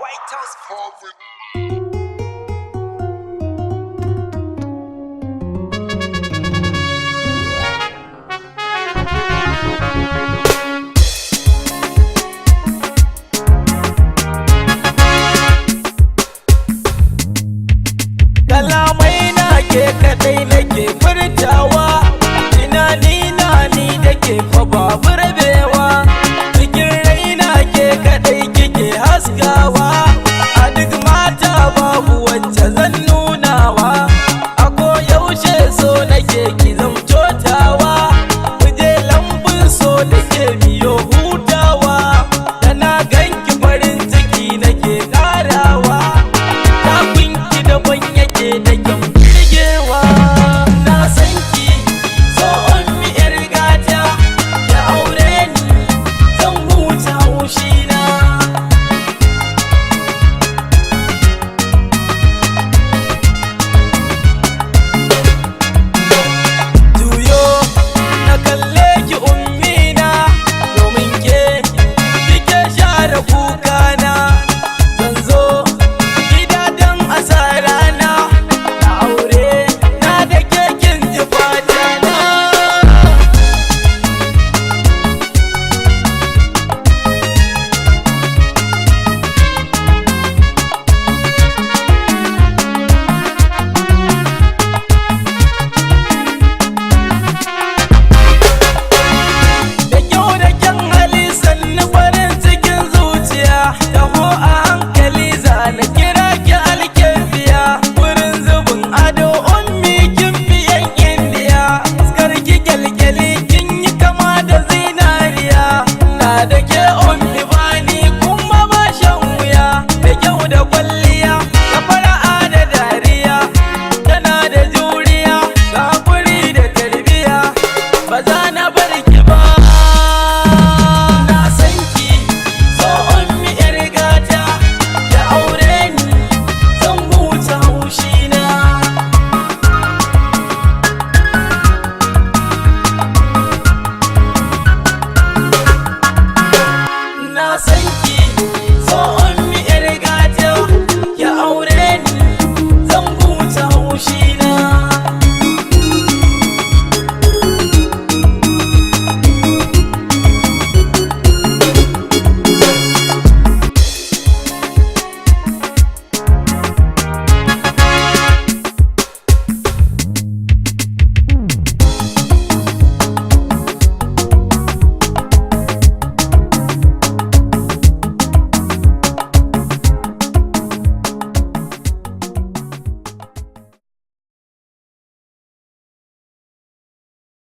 White House Harvard. Kalamai na ke kadai nake furtawa, tunani na ni da ke fa babu rabewa. Cikin raina ke kadai kike haskawa, a duk mata babu wacce zan nunawa. A yaushe so nake ki zamtotawa, mu je lambun so da ke miyo hutawa. Da na ganki farin ciki nake karawa, takunki daban yake da kyan birgewa. Na san ki so mi yar gata, ya aure ni zan huta haushina. Juyo na kalle ki ummina, domin ke kike share kukana. Zan zo gida don asara na na aure na da kekin ji fatana. Da kyau da kyan hali, sannu farin cikin zuciya. Taho a